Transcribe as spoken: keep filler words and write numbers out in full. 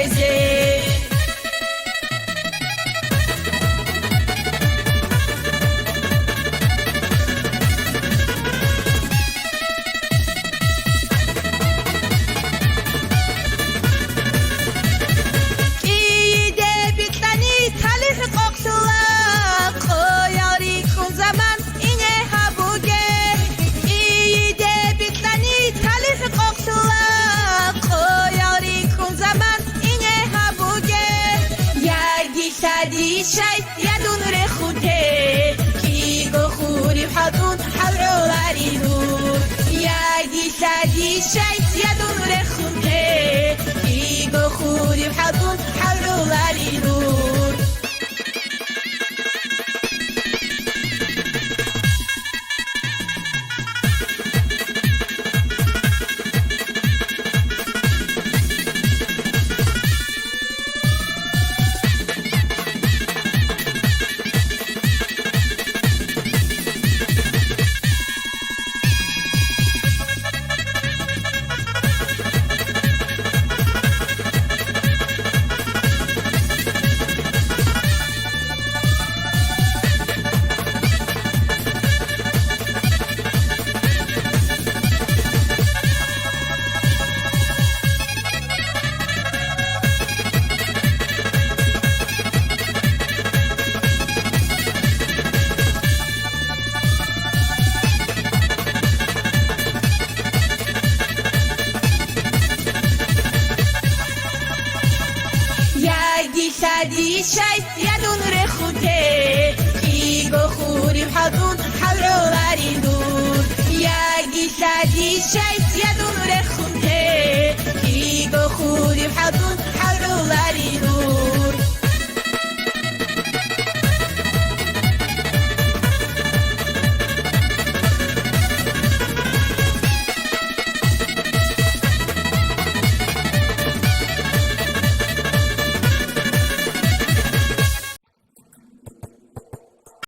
эзе. КӀийиде бикьани талихӀ къокълъула, къоял рикӀкӀун заман ине гьабуге. КӀийиде бикьани талихӀ къокълъула, къоял рикӀкӀун заман ине гьабуге. Яги лъади щай, я дун рехуте, кӀиго хурив хӀалтӀун хӀал гӀолари дур. Яги лъади щай, я дун рехуте, кӀиго хурив хӀалтӀун хӀал гӀолари дур. Яги лъади щай, я дун рехуте, кӀиго хурив хӀалтӀун хӀал гӀолари дур. Яги лъади щай, я дун рехун